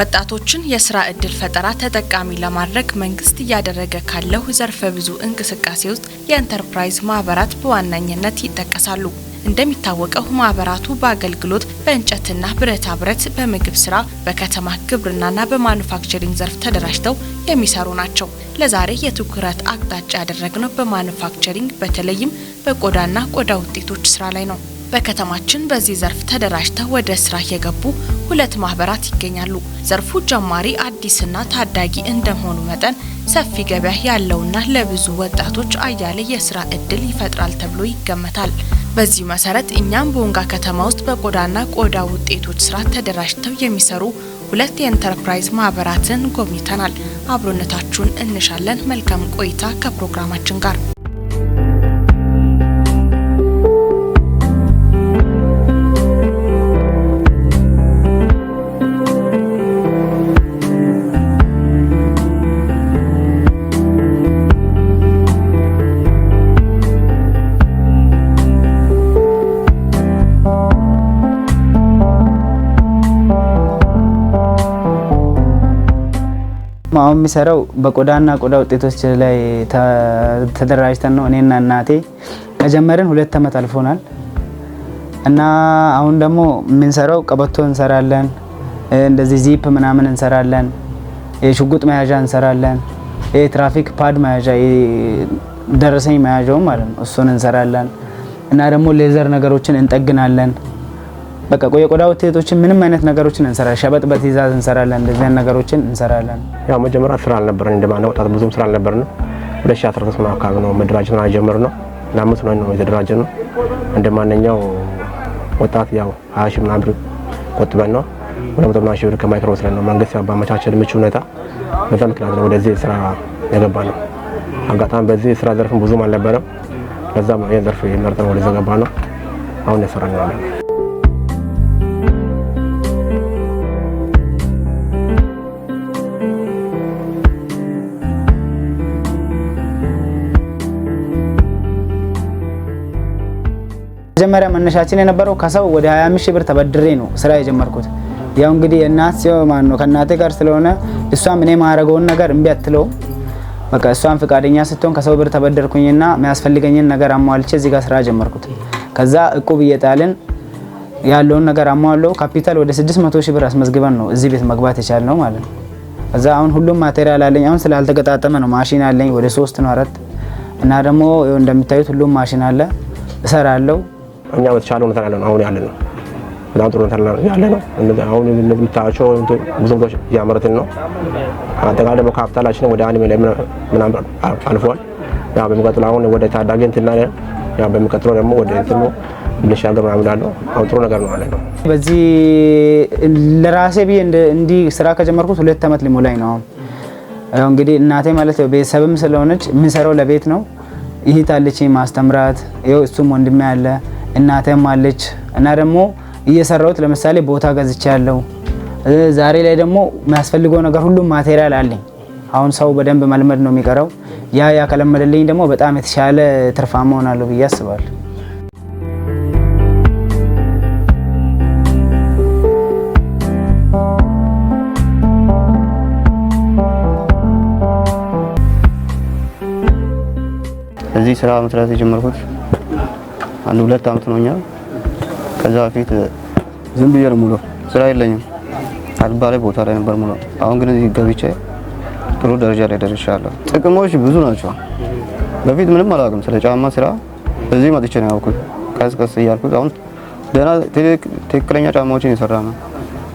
ወጣቶችን የስራ እድል ፈጠራ ተጠቃሚ ለማድረግ መንግስት እያደረገ ካለው ዘርፈ ብዙ እንቅስቃሴ ውስጥ የኢንተርፕራይዝ ማህበራት በዋነኝነት ይጠቀሳሉ። እንደሚታወቀው ማህበራቱ በአገልግሎት፣ በእንጨትና ብረታ ብረት፣ በምግብ ስራ፣ በከተማ ግብርናና በማኑፋክቸሪንግ ዘርፍ ተደራጅተው የሚሰሩ ናቸው። ለዛሬ የትኩረት አቅጣጫ ያደረግነው በማኑፋክቸሪንግ፣ በተለይም በቆዳና ቆዳ ውጤቶች ስራ ላይ ነው። በከተማችን በዚህ ዘርፍ ተደራጅተው ወደ ስራ የገቡ ሁለት ማህበራት ይገኛሉ። ዘርፉ ጀማሪ፣ አዲስና ታዳጊ እንደመሆኑ መጠን ሰፊ ገበያ ያለውና ለብዙ ወጣቶች አያሌ የስራ እድል ይፈጥራል ተብሎ ይገመታል። በዚሁ መሰረት እኛም በቦንጋ ከተማ ውስጥ በቆዳና ቆዳ ውጤቶች ስራ ተደራጅተው የሚሰሩ ሁለት የኢንተርፕራይዝ ማህበራትን ጎብኝተናል። አብሮነታችሁን እንሻለን። መልካም ቆይታ ከፕሮግራማችን ጋር። አሁን የሚሰራው በቆዳና ቆዳ ውጤቶች ላይ ተደራጅተን ነው። እኔና እናቴ ከጀመርን 2 አመት አልፎናል እና አሁን ደግሞ የምንሰራው ቀበቶ እንሰራለን፣ እንደዚህ ዚፕ ምናምን እንሰራለን፣ የሽጉጥ መያዣ እንሰራለን፣ የትራፊክ pad መያዣ፣ ደረሰኝ መያዣው ማለት ነው፣ እሱን እንሰራለን እና ደግሞ leather ነገሮችን እንጠግናለን። በቃ የቆዳ ውጤቶችን ምንም አይነት ነገሮችን እንሰራለን። ሸበጥ በትዕዛዝ እንሰራለን። እንደዚህ አይነት ነገሮችን እንሰራለን። ያው መጀመሪያ ስራ አልነበረን፣ እንደማን ወጣት ብዙም ስራ አልነበረን። 2013 ነው አካባቢ ነው መደራጀት ነው የጀመርነው። ለአምስት ነው የተደራጀነው። እንደማንኛው ወጣት ያው 20 ሺህ ምናምን ብር ቆጥበን ነው ወደ 100 ምናምን ሺህ ብር ከማይክሮ ወስደን ነው፣ መንግስት ያው ባመቻቸልን ምቹ ሁኔታ በዛ ምክንያት ነው ወደዚህ ስራ የገባ ነው። አጋጣሚ በዚህ ስራ ዘርፍም ብዙም አልነበረም። ለዛም ነው ይሄን ዘርፍ መርጠን ወደዚህ ገባ ነው። አሁን የሰራን ነው ያለነው። መጀመሪያ መነሻችን የነበረው ከሰው ወደ 25 ሺህ ብር ተበድሬ ነው ስራ የጀመርኩት። ያው እንግዲህ እናት ሲሆን ማን ነው ከእናቴ ጋር ስለሆነ እሷም እኔ ማረገውን ነገር እምቢ አትለውም። በቃ እሷም ፍቃደኛ ስትሆን ከሰው ብር ተበደርኩኝና የሚያስፈልገኝን ነገር አሟልቼ እዚህ ጋር ስራ ጀመርኩት። ከዛ እቁብ እየጣልን ያለውን ነገር አሟለው ካፒታል ወደ 600 ሺህ ብር አስመዝግበን ነው እዚህ ቤት መግባት የቻልነው ማለት ነው። ከዛ አሁን ሁሉም material አለኝ። አሁን ስላልተገጣጠመ ነው። ማሽን አለኝ ወደ ሶስት ነው አራት እና ደግሞ እንደምታዩት ሁሉም ማሽን አለ፣ እሰራለሁ። እኛ በተሻለ ሁኔታ ያለ ነው አሁን ያለ ነው። በጣም ጥሩ ሁኔታ ያለ ነው። አሁን እንደምታያቸው ብዙ ምርቶች እያመረትን ነው። አጠቃላይ ደግሞ ካፒታላችን ወደ 1 ሚሊዮን ምናምን አልፏል። ያው በሚቀጥለው አሁን ወደ ታዳጊ እንትና ያው በሚቀጥለው ደግሞ ወደ እንትኑ ብንሻገር ምናምን እላለሁ። አሁን ጥሩ ነገር ነው ያለ ነው። በዚህ ለራሴ ብዬ እንዲህ ስራ ከጀመርኩት 2 አመት ሊሞላኝ ነው። አሁን ያው እንግዲህ እናቴ ማለት ቤተሰብም ስለሆነች የምንሰራው ለቤት ነው። እህት አለች ማስተምራት፣ ይኸው እሱም ወንድሜ አለ፣ እናቴም አለች እና ደግሞ እየሰራሁት ለምሳሌ ቦታ ገዝቼ ያለው ዛሬ ላይ ደግሞ የሚያስፈልገው ነገር ሁሉም material አለኝ። አሁን ሰው በደንብ መልመድ ነው የሚቀረው። ያ ከለመደልኝ ደግሞ በጣም የተሻለ ትርፋማ ሆናለሁ ብዬ አስባለሁ። እዚህ ስራ መስራት የጀመርኩት አንድ 2 አመት ሆኖኛል። ከዛ በፊት ዝም ብዬ ነው ሙሉ ስራ የለኝም፣ አልባሌ ቦታ ላይ ነበር ሙሉ። አሁን ግን እዚህ ገብቼ ጥሩ ደረጃ ላይ ደርሻለሁ። ጥቅሞች ብዙ ናቸው። በፊት ምንም አላውቅም ስለ ጫማ ስራ። እዚህ መጥቼ ነው ያውኩት። ቀስ ቀስ እያልኩት አሁን ደህና ትክክለኛ ጫማዎችን የሰራ ነው።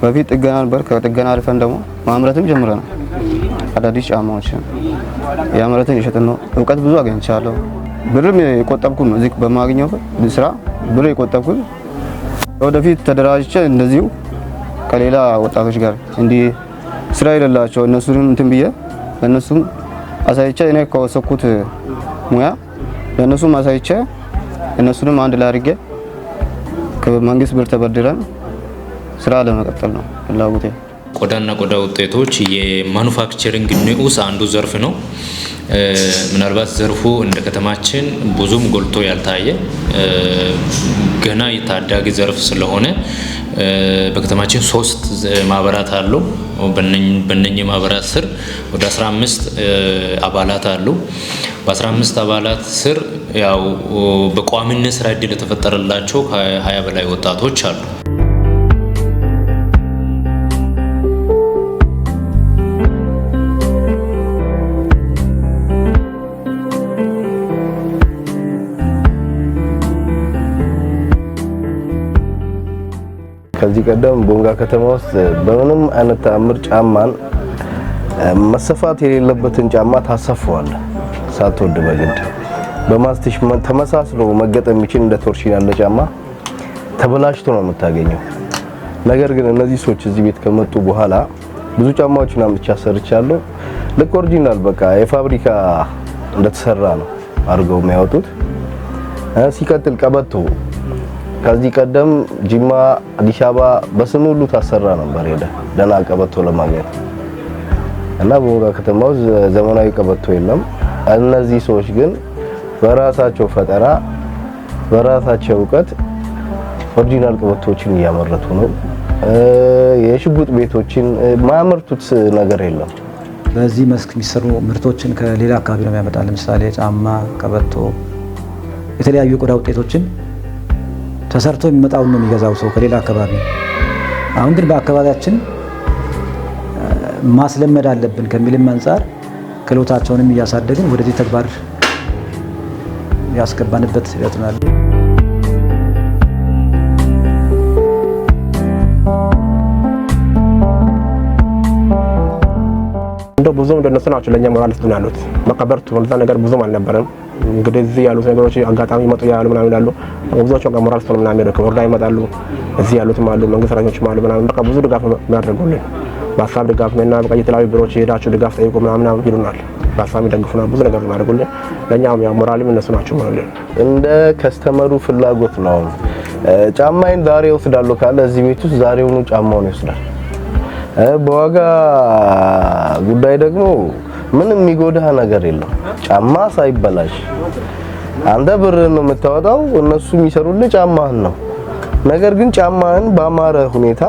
በፊት ጥገና ነበር። ከጥገና አልፈን ደግሞ ማምረትም ጀምረናል። አዳዲስ ጫማዎችን ያመረትን የሸጥን ነው። እውቀት ብዙ አግኝቻለሁ። ብርም የቆጠብኩት ነው። እዚህ በማግኘው ስራ ብር የቆጠብኩት ወደፊት ተደራጅቼ እንደዚሁ ከሌላ ወጣቶች ጋር እንዲህ ስራ የሌላቸው እነሱንም እንትን ብዬ ለእነሱም አሳይቼ፣ እኔ ከወሰኩት ሙያ ለእነሱም አሳይቼ፣ እነሱንም አንድ ላይ አድርጌ ከመንግስት ብር ተበድረን ስራ ለመቀጠል ነው ፍላጎቴ። ቆዳና ቆዳ ውጤቶች የማኑፋክቸሪንግ ንዑስ አንዱ ዘርፍ ነው። ምናልባት ዘርፉ እንደ ከተማችን ብዙም ጎልቶ ያልታየ ገና የታዳጊ ዘርፍ ስለሆነ በከተማችን 3 ማህበራት አሉ። በእነኚህ ማህበራት ስር ወደ 15 አባላት አሉ። በ15 አባላት ስር ያው በቋሚነት ስራ እድል የተፈጠረላቸው ከ20 በላይ ወጣቶች አሉ። ከዚህ ቀደም ቦንጋ ከተማ ውስጥ በምንም አይነት ተአምር ጫማን መሰፋት የሌለበትን ጫማ ታሰፋዋለህ ሳትወድ በግድ። በማስቲሽ ተመሳስሎ መገጠም የሚችል እንደ ቶርሽን ያለ ጫማ ተበላሽቶ ነው የምታገኘው። ነገር ግን እነዚህ ሰዎች እዚህ ቤት ከመጡ በኋላ ብዙ ጫማዎችን አምጥቼ አሰርቻለሁ። ልክ original በቃ የፋብሪካ እንደተሰራ ነው አድርገው የሚያወጡት። ሲቀጥል ቀበቶ ከዚህ ቀደም ጂማ፣ አዲስ አበባ በስም ሁሉ ታሰራ ነበር ሄደ ደህና ቀበቶ ለማግኘት እና ቦንጋ ከተማ ውስጥ ዘመናዊ ቀበቶ የለም። እነዚህ ሰዎች ግን በራሳቸው ፈጠራ በራሳቸው እውቀት original ቀበቶችን እያመረቱ ነው። የሽጉጥ ቤቶችን ማያመርቱት ነገር የለም። በዚህ መስክ የሚሰሩ ምርቶችን ከሌላ አካባቢ ነው የሚያመጣ። ለምሳሌ ጫማ፣ ቀበቶ፣ የተለያዩ የቆዳ ውጤቶችን ተሰርቶ የሚመጣውን ነው የሚገዛው ሰው ከሌላ አካባቢ። አሁን ግን በአካባቢያችን ማስለመድ አለብን ከሚልም አንጻር ክህሎታቸውንም እያሳደግን ወደዚህ ተግባር ያስገባንበት ሂደት ነው ያለው። እንደው ብዙም እንደነሱ ናቸው ለኛ ሞራል ስጡን ያሉት። መቀበርቱ ወልዛ ነገር ብዙም አልነበረም። እንግዲህ እዚህ ያሉት ነገሮች አጋጣሚ ይመጡ ያሉ ምናምን ይላሉ። ብዙዎቹ በቃ ሞራል ስጡን ምናምን ይላሉ። ከወረዳ ይመጣሉ፣ እዚህ ያሉትም አሉ፣ መንግስት ሰራተኞችም አሉ ምናምን በቃ ብዙ ድጋፍ የሚያደርጉልን በሀሳብ ድጋፍ እና በቃ የተለያዩ ቢሮዎች ሄዳችሁ ድጋፍ ጠይቁ ምናምን ይሉናል። በሀሳብ ይደግፉናል፣ ብዙ ነገር የሚያደርጉልን ለእኛም ያው ሞራልም እነሱ ናቸው ማለት ነው። እንደ customer ኡ ፍላጎት ነው። ጫማዬን ዛሬ እወስዳለሁ ካለ እዚህ ቤት ውስጥ ዛሬውኑ ጫማውን ይወስዳል። በዋጋ ጉዳይ ደግሞ ምንም የሚጎዳህ ነገር የለም። ጫማ ሳይበላሽ አንተ ብርህን ነው የምታወጣው፣ እነሱ የሚሰሩልህ ጫማህን ነው። ነገር ግን ጫማህን ባማረ ሁኔታ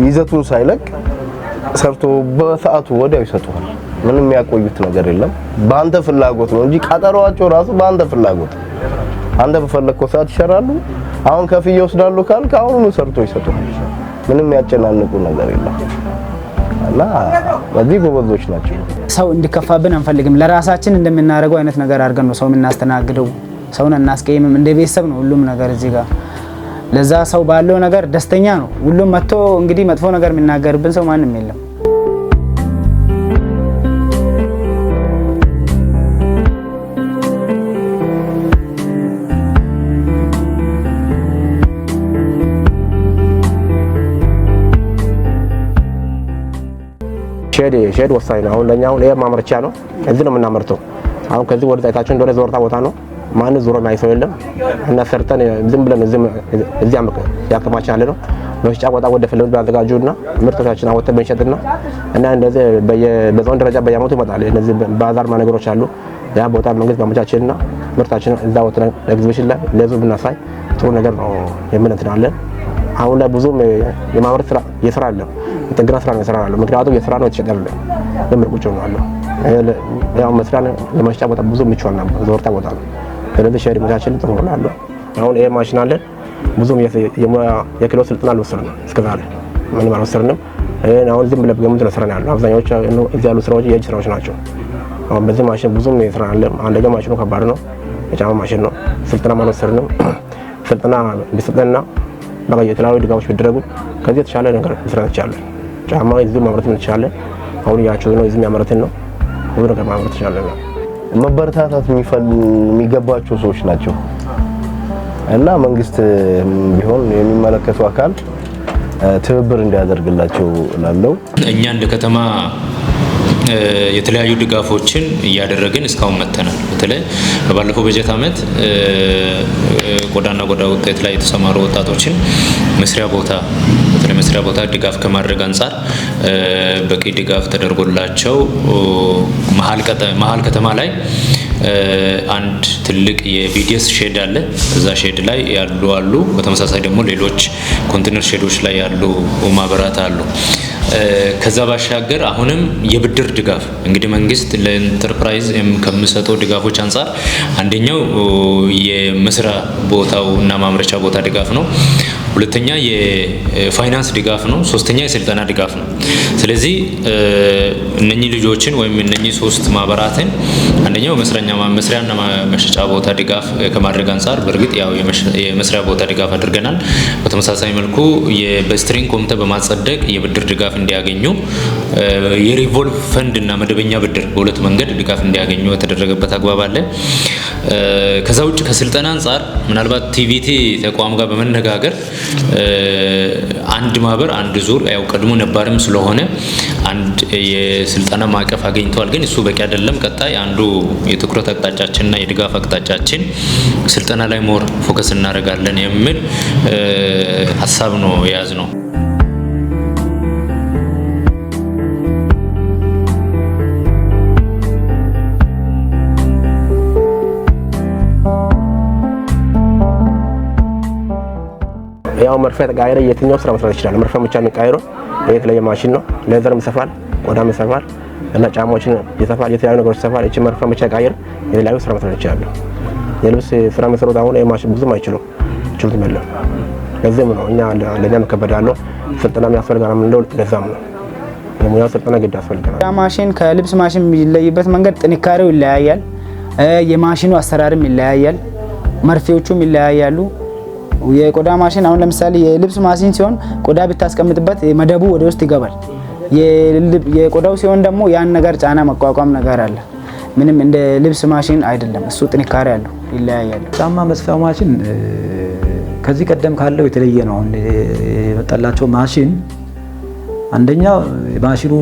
ይዘቱን ሳይለቅ ሰርቶ በሰዓቱ ወዲያው ይሰጡሃል። ምንም የሚያቆዩት ነገር የለም። በአንተ ፍላጎት ነው እንጂ ቀጠሮአቸው ራሱ በአንተ ፍላጎት፣ አንተ በፈለግከው ሰዓት ይሰራሉ። አሁን ከፍዬ እወስዳለሁ ካልክ አሁኑኑ ሰርቶ ይሰጡሃል። ምንም ያጨናንቁ ነገር የለም እና በዚህ ጎበዞች ናቸው። ሰው እንዲከፋብን አንፈልግም። ለራሳችን እንደምናደርገው አይነት ነገር አድርገን ነው ሰው የምናስተናግደው። ሰውን አናስቀይምም። እንደ ቤተሰብ ነው ሁሉም ነገር እዚህ ጋር። ለዛ ሰው ባለው ነገር ደስተኛ ነው። ሁሉም መጥቶ እንግዲህ መጥፎ ነገር የሚናገርብን ሰው ማንም የለም። ሼድ ወሳኝ ነው። አሁን ለኛ አሁን ይሄ ማምረቻ ነው። እዚህ ነው የምናመርተው። አሁን ከዚህ ወደ ታይታችሁ እንደሆነ ዞርታ ቦታ ነው። ማን ዞሮ የሚያይ ሰው የለም እና ሰርተን ዝም ብለን እዚህ ያከማችን ያለ ነው። መሸጫ ቦታ ወደ ፍለጉት ቢያዘጋጁና ምርቶቻችን አወጥተን ብንሸጥና እና እንደዚህ በዞን ደረጃ በየዓመቱ ይመጣል። እነዚህ ባዛር ነገሮች አሉ። ያ ቦታ መንግስት ባመቻችልና ምርታችን እዛ ወጥተን ኤግዚቢሽን ላይ ለህዝቡ ብናሳይ ጥሩ ነገር ነው የሚል እንትን አለን። አሁን ላይ ብዙም የማምረት ስራ እየሰራ አይደለም፣ የጥገና ስራ ነው የሰራ ያለው። ምክንያቱም የስራ ነው የተሸጠ አይደለም፣ ዝም ብሎ ቁጭ ነው ያለው። ያው መስሪያ ለመሸጫ ቦታ ብዙ ምቹ አልነበረም፣ ዞርታ ቦታ ነው። ስለዚህ ሼድ መቻችን ጥሩ ነው ያለው። አሁን ይሄ ማሽን አለን። ብዙም የሙያ የክህሎት ስልጠና አልወሰድንም እስከዛሬ ምንም አልወሰድንም። ይሄን አሁን ዝም ብለህ በግምት ነው ስራ ያለው። አብዛኛዎቹ እዚህ ያሉ ስራዎች የእጅ ስራዎች ናቸው። አሁን በዚህ ማሽን ብዙም የስራ አለ። አንደኛው ማሽኑ ከባድ ነው፣ የጫማ ማሽን ነው። ስልጠና አልወሰድንም። ስልጠና ቢሰጠንና በቃ የተለያዩ ድጋፎች ቢደረጉ ከዚህ የተሻለ ነገር መስራት እንችላለን። ጫማ እዚሁ ማምረት እንችላለን። አሁን እያቸው ነው፣ እዚሁ የሚያመርትን ነው። ብዙ ነገር ማምረት እንችላለን። መበረታታት የሚገባቸው ሰዎች ናቸው እና መንግስት ቢሆን የሚመለከቱ አካል ትብብር እንዲያደርግላቸው እላለሁ። እኛ እንደ ከተማ የተለያዩ ድጋፎችን እያደረግን እስካሁን መጥተናል። በተለይ በባለፈው በጀት ዓመት ቆዳና ቆዳ ውጤት ላይ የተሰማሩ ወጣቶችን መስሪያ ቦታ በተለይ የመስሪያ ቦታ ድጋፍ ከማድረግ አንጻር በቂ ድጋፍ ተደርጎላቸው መሀል ከተማ ላይ አንድ ትልቅ የ BDS shed አለ። እዛ shed ላይ ያሉ አሉ። በተመሳሳይ ደግሞ ሌሎች container shed ኦች ላይ ያሉ ማህበራት አሉ። ከዛ ባሻገር አሁንም የብድር ድጋፍ፣ እንግዲህ መንግስት ለኢንተርፕራይዝ ከሚሰጠው ድጋፎች አንጻር አንደኛው የመስሪያ ቦታው እና ማምረቻ ቦታ ድጋፍ ነው። ሁለተኛ የፋይናንስ ድጋፍ ነው። ሶስተኛ የስልጠና ድጋፍ ነው። ስለዚህ እነኚህ ልጆችን ወይም እነኚህ ሶስት ማህበራትን አንደኛው መስሪያና መሸጫ ቦታ ድጋፍ ከማድረግ አንጻር በእርግጥ ያው የመስሪያ ቦታ ድጋፍ አድርገናል። በተመሳሳይ መልኩ በ steering ኮሚቴ በማጸደቅ የብድር ድጋፍ እንዲያገኙ፣ የ revolve fund እና መደበኛ ብድር በሁለት መንገድ ድጋፍ እንዲያገኙ የተደረገበት አግባብ አለ። ከዛ ውጭ ከስልጠና አንጻር ምናልባት TVET ተቋም ጋር በመነጋገር አንድ ማህበር አንድ ዙር፣ ያው ቀድሞ ነባርም ስለሆነ አንድ የስልጠና ማዕቀፍ አግኝተዋል። ግን እሱ በቂ አይደለም። ቀጣይ አንዱ የትኩረት አቅጣጫችንና የድጋፍ አቅጣጫችን ስልጠና ላይ more focus እናደርጋለን የሚል ሀሳብ ነው የያዝነው። ያው መርፌ ተቃይረ የትኛው ስራ መስራት ይችላል። መርፌ ብቻ የሚቃይረው የተለየ ማሽን ነው። Leather ም ይሰፋል፣ ቆዳም ይሰፋል እና ጫማዎችን ይሰፋል፣ የተለያዩ ነገሮች ይሰፋል። እቺ መርፌ ብቻ ቀይር የተለያዩ ስራ መስራት ይችላል። የልብስ ስራ የሚሰሩት አሁን የማሽን ብዙም አይችሉም፣ ችሉትም የለም። ለዚህም ነው እኛ ለእኛም ከበዳለው ስልጠና የሚያስፈልገናል የምንለው ለዛም ነው። የሙያ ስልጠና ግድ ያስፈልገናል። ማሽን ከልብስ ማሽን የሚለይበት መንገድ ጥንካሬው ይለያያል። የማሽኑ አሰራርም ይለያያል። መርፌዎቹም ይለያያሉ። የቆዳ ማሽን አሁን ለምሳሌ የልብስ ማሽን ሲሆን ቆዳ ብታስቀምጥበት መደቡ ወደ ውስጥ ይገባል። የቆዳው ሲሆን ደግሞ ያን ነገር ጫና መቋቋም ነገር አለ። ምንም እንደ ልብስ ማሽን አይደለም። እሱ ጥንካሬ አለው፣ ይለያያል። ጫማ መስፊያው ማሽን ከዚህ ቀደም ካለው የተለየ ነው። አሁን የመጣላቸው ማሽን አንደኛ ማሽኑ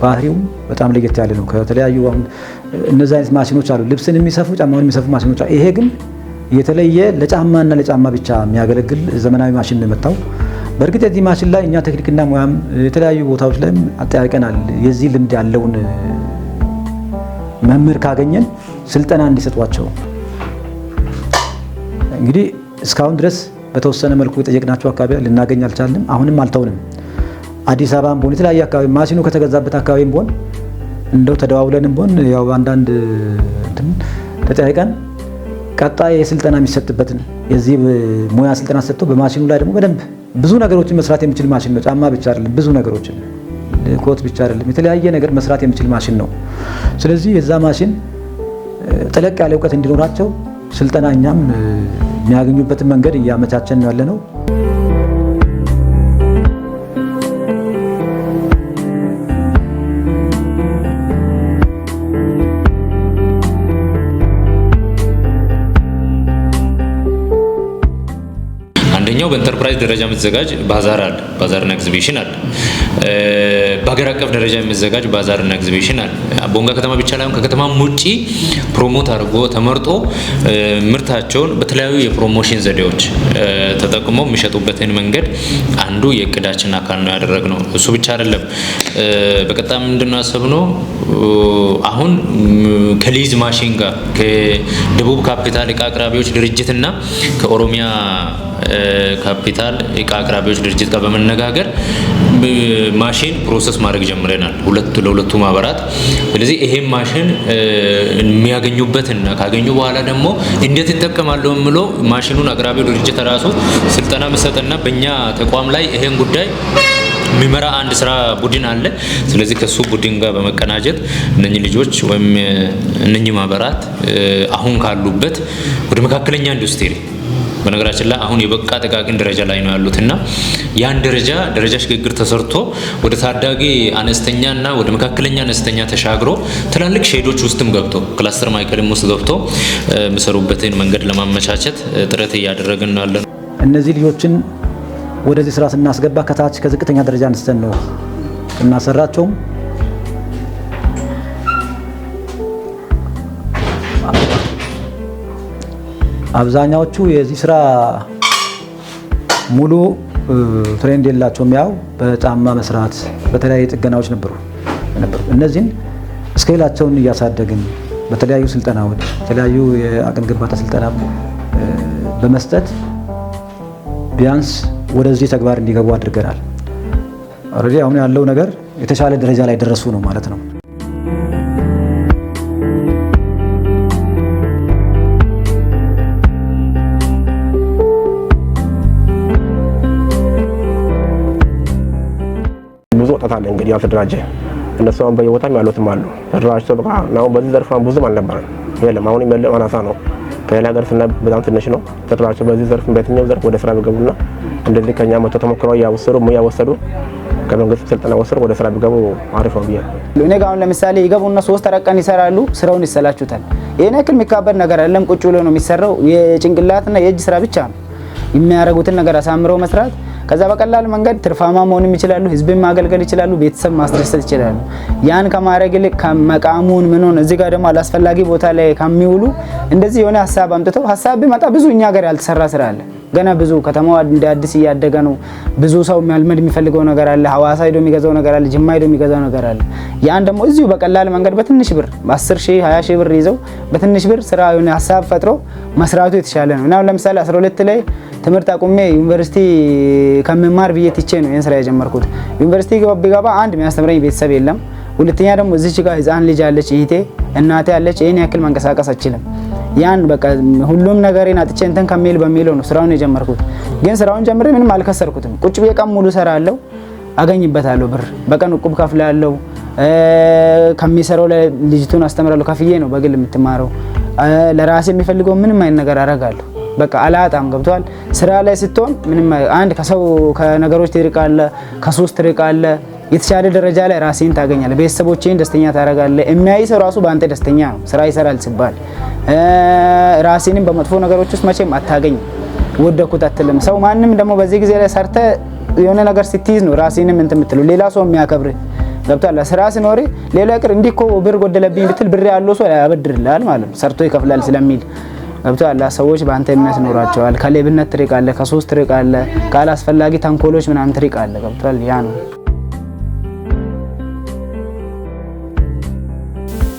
ባህሪው በጣም ለየት ያለ ነው። ከተለያዩ አሁን እነዚህ አይነት ማሽኖች አሉ፣ ልብስን የሚሰፉ፣ ጫማውን የሚሰፉ ማሽኖች አሉ። ይሄ ግን የተለየ ለጫማና ለጫማ ብቻ የሚያገለግል ዘመናዊ ማሽን ነው የመጣው። በእርግጥ የዚህ ማሽን ላይ እኛ ቴክኒክና ሙያም የተለያዩ ቦታዎች ላይም አጠያይቀናል። የዚህ ልምድ ያለውን መምህር ካገኘን ስልጠና እንዲሰጧቸው፣ እንግዲህ እስካሁን ድረስ በተወሰነ መልኩ የጠየቅናቸው አካባቢ ልናገኝ አልቻልንም። አሁንም አልተውንም። አዲስ አበባም ቢሆን የተለያየ አካባቢ ማሽኑ ከተገዛበት አካባቢም ቢሆን እንደው ተደዋውለንም ቢሆን ያው አንዳንድ ተጠያይቀን ቀጣይ የስልጠና የሚሰጥበትን የዚህ ሙያ ስልጠና ሰጥቶ በማሽኑ ላይ ደግሞ በደንብ ብዙ ነገሮችን መስራት የሚችል ማሽን ነው። ጫማ ብቻ አይደለም፣ ብዙ ነገሮችን፣ ኮት ብቻ አይደለም፣ የተለያየ ነገር መስራት የሚችል ማሽን ነው። ስለዚህ የዛ ማሽን ጠለቅ ያለ እውቀት እንዲኖራቸው ስልጠና እኛም የሚያገኙበትን መንገድ እያመቻቸን ነው ያለነው። አንደኛው በኢንተርፕራይዝ ደረጃ የሚዘጋጅ ባዛር አለ፣ ባዛርና ኤግዚቢሽን አለ። በሀገር አቀፍ ደረጃ የሚዘጋጅ ባዛርና ኤግዚቢሽን አለ። ቦንጋ ከተማ ብቻ ላይሆን ከከተማም ውጪ promote አድርጎ ተመርጦ ምርታቸውን በተለያዩ የ promotion ዘዴዎች ተጠቅሞ የሚሸጡበትን መንገድ አንዱ የእቅዳችን አካል ነው ያደረግነው። እሱ ብቻ አይደለም። በቀጣይ ምንድነው ያሰብነው? አሁን ከሊዝ ማሽን ጋር ከደቡብ ካፒታል እቃ አቅራቢዎች ድርጅትና ከኦሮሚያ ካፒታል እቃ አቅራቢዎች ድርጅት ጋር በመነጋገር ማሽን process ማድረግ ጀምረናል፣ ሁለቱ ለሁለቱ ማህበራት። ስለዚህ ይሄን ማሽን የሚያገኙበትና ካገኙ በኋላ ደግሞ እንዴት ይጠቀማሉ የሚለው ማሽኑን አቅራቢው ድርጅት ራሱ ስልጠና የሚሰጥና በእኛ ተቋም ላይ ይሄን ጉዳይ የሚመራ አንድ ስራ ቡድን አለ። ስለዚህ ከሱ ቡድን ጋር በመቀናጀት እነኚህ ልጆች ወይም እነኚህ ማህበራት አሁን ካሉበት ወደ መካከለኛ ኢንዱስትሪ፣ በነገራችን ላይ አሁን የበቃ ጥቃቅን ደረጃ ላይ ነው ያሉትና ያን ደረጃ ሽግግር ተሰርቶ ወደ ታዳጊ አነስተኛና ወደ መካከለኛ አነስተኛ ተሻግሮ ትላልቅ shed ኦች ውስጥም ገብቶ cluster ማዕከልም ውስጥ ገብቶ የሚሰሩበትን መንገድ ለማመቻቸት ጥረት እያደረግን ነው ያለነው። እነዚህ ልጆችን ወደዚህ ስራ ስናስገባ ከታች ከዝቅተኛ ደረጃ አንስተን ነው እናሰራቸውም። አብዛኛዎቹ የዚህ ስራ ሙሉ Trend የላቸውም። ያው በጫማ መስራት በተለያዩ ጥገናዎች ነበሩ። እነዚህን skill ኣቸውን እያሳደግን በተለያዩ ስልጠናዎች፣ የተለያዩ የአቅም ግንባታ ስልጠና በመስጠት ቢያንስ ወደዚህ ተግባር እንዲገቡ አድርገናል። Already አሁን ያለው ነገር የተሻለ ደረጃ ላይ ደረሱ ነው ማለት ነው። ብዙ ወጣት አለ እንግዲህ ያልተደራጀ፣ እነሱ አሁን በየቦታም ያሉትም አሉ። ተደራጅተው በቃ አሁን በዚህ ዘርፍ ብዙም አልነበረም፣ የለም፣ አሁንም ያለው አናሳ ነው። ከሌላ ሀገር ስናይ በጣም ትንሽ ነው። ተደራጅተው በዚህ ዘርፍ በየትኛው ዘርፍ ወደ ስራ ቢገቡና እንደዚህ ከኛ መጥተው ተሞክሮ እያወሰዱ፣ ሙያ ወሰዱ፣ ከመንግስት ስልጠና ወሰዱ፣ ወደ ስራ ቢገቡ አሪፍ ነው ብዬ። እኔ ጋር አሁን ለምሳሌ ይገቡና 3 ቀን ይሰራሉ፣ ስራውን ይሰላቹታል። ይሄን ያክል የሚካበድ ነገር አይደለም። ቁጭ ብሎ ነው የሚሰራው። የጭንቅላትና የእጅ ስራ ብቻ ነው። የሚያደርጉትን ነገር አሳምረው መስራት፣ ከዛ በቀላል መንገድ ትርፋማ መሆንም ይችላሉ። ህዝብን ማገልገል ይችላሉ። ቤተሰብ ማስደሰት ይችላሉ። ያን ከማድረግ ይልቅ ከመቃሙን ምኑን እዚህ ጋር ደግሞ አላስፈላጊ ቦታ ላይ ከሚውሉ እንደዚህ የሆነ ሀሳብ አምጥተው፣ ሀሳብ ቢመጣ ብዙ እኛ ሀገር ያልተሰራ ስራ አለ። ገና ብዙ ከተማዋ እንደ አዲስ እያደገ ነው። ብዙ ሰው መልመድ የሚፈልገው ነገር አለ። ሐዋሳ ሄዶ የሚገዛው ነገር አለ። ጅማ ሄዶ የሚገዛው ነገር አለ። ያን ደግሞ እዚሁ በቀላል መንገድ በትንሽ ብር፣ በ10 ሺህ፣ 20 ሺህ ብር ይዘው በትንሽ ብር ስራ የሆነ ሀሳብ ፈጥሮ መስራቱ የተሻለ ነው። እና ለምሳሌ 12 ላይ ትምህርት አቁሜ ዩኒቨርሲቲ ከምማር ብዬ ትቼ ነው ይህን ስራ የጀመርኩት። ዩኒቨርሲቲ ብገባ አንድ የሚያስተምረኝ ቤተሰብ የለም። ሁለተኛ ደግሞ እዚች ጋር ህፃን ልጅ አለች፣ እህቴ፣ እናቴ አለች። ይህን ያክል መንቀሳቀስ አልችልም። ያን በቃ ሁሉም ነገሬን አጥቼ እንትን ከሚል በሚለው ነው ስራውን የጀመርኩት። ግን ስራውን ጀምሬ ምንም አልከሰርኩትም። ቁጭ ብዬ ቀን ሙሉ እሰራለሁ፣ አገኝበታለሁ ብር። በቀን እቁብ ከፍላለሁ። ከሚሰራው ላይ ልጅቱን አስተምራለሁ። ከፍዬ ነው በግል የምትማረው። ለራሴ የሚፈልገው ምንም አይነት ነገር አረጋለሁ። በቃ አላጣም። ገብቷል። ስራ ላይ ስትሆን ምንም አንድ ከሰው ከነገሮች ትርቃለህ፣ ከሱስ ትርቃለህ። የተሻለ ደረጃ ላይ ራስህን ታገኛለህ። ቤተሰቦችህን ደስተኛ ታደርጋለህ። የሚያይ ሰው ራሱ በአንተ ደስተኛ ነው ስራ ይሰራል ሲባል። ራስህንም በመጥፎ ነገሮች ውስጥ መቼም አታገኝም። ወደኩት አትልም። ሰው ማንም ደግሞ በዚህ ጊዜ ላይ ሰርተ የሆነ ነገር ስትይዝ ነው ራስህንም እንትን የምትለው፣ ሌላ ሰው የሚያከብርህ። ገብቶሃል። ስራ ሲኖር ሌላ ይቅር እንዲህ እኮ ብር ጎደለብኝ ብትል ብር ያለው ሰው ያበድርልሃል ማለት ነው፣ ሰርቶ ይከፍላል ስለሚል። ገብቶሃል። ሰዎች በአንተ እምነት ይኖራቸዋል። ከሌብነት ትርቃለህ፣ ከሱስ ትርቃለህ፣ ካላስፈላጊ ተንኮሎች ምናምን ትርቃለህ። ገብቶሃል። ያ ነው።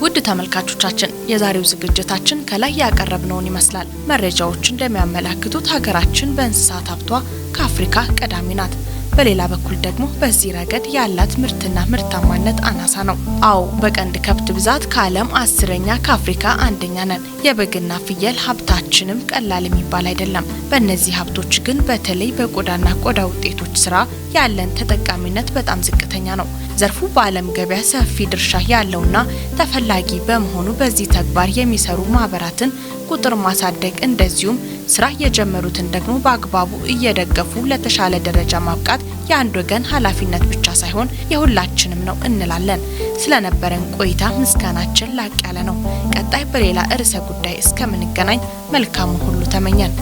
ውድ ተመልካቾቻችን፣ የዛሬው ዝግጅታችን ከላይ ያቀረብነውን ይመስላል። መረጃዎች እንደሚያመላክቱት ሀገራችን በእንስሳት ሀብቷ ከአፍሪካ ቀዳሚ ናት። በሌላ በኩል ደግሞ በዚህ ረገድ ያላት ምርትና ምርታማነት አናሳ ነው። አዎ፣ በቀንድ ከብት ብዛት ከዓለም 10ኛ፣ ከአፍሪካ አንደኛ ነን። የበግና ፍየል ሀብታችንም ቀላል የሚባል አይደለም። በእነዚህ ሀብቶች ግን በተለይ በቆዳና ቆዳ ውጤቶች ስራ ያለን ተጠቃሚነት በጣም ዝቅተኛ ነው። ዘርፉ በዓለም ገበያ ሰፊ ድርሻ ያለውና ተፈላጊ በመሆኑ በዚህ ተግባር የሚሰሩ ማህበራትን ቁጥር ማሳደግ፣ እንደዚሁም ስራ የጀመሩትን ደግሞ በአግባቡ እየደገፉ ለተሻለ ደረጃ ማብቃት የአንድ ወገን ኃላፊነት ብቻ ሳይሆን የሁላችንም ነው እንላለን። ስለነበረን ቆይታ ምስጋናችን ላቅ ያለ ነው። ቀጣይ በሌላ ርዕሰ ጉዳይ እስከምንገናኝ መልካሙን ሁሉ ተመኘን።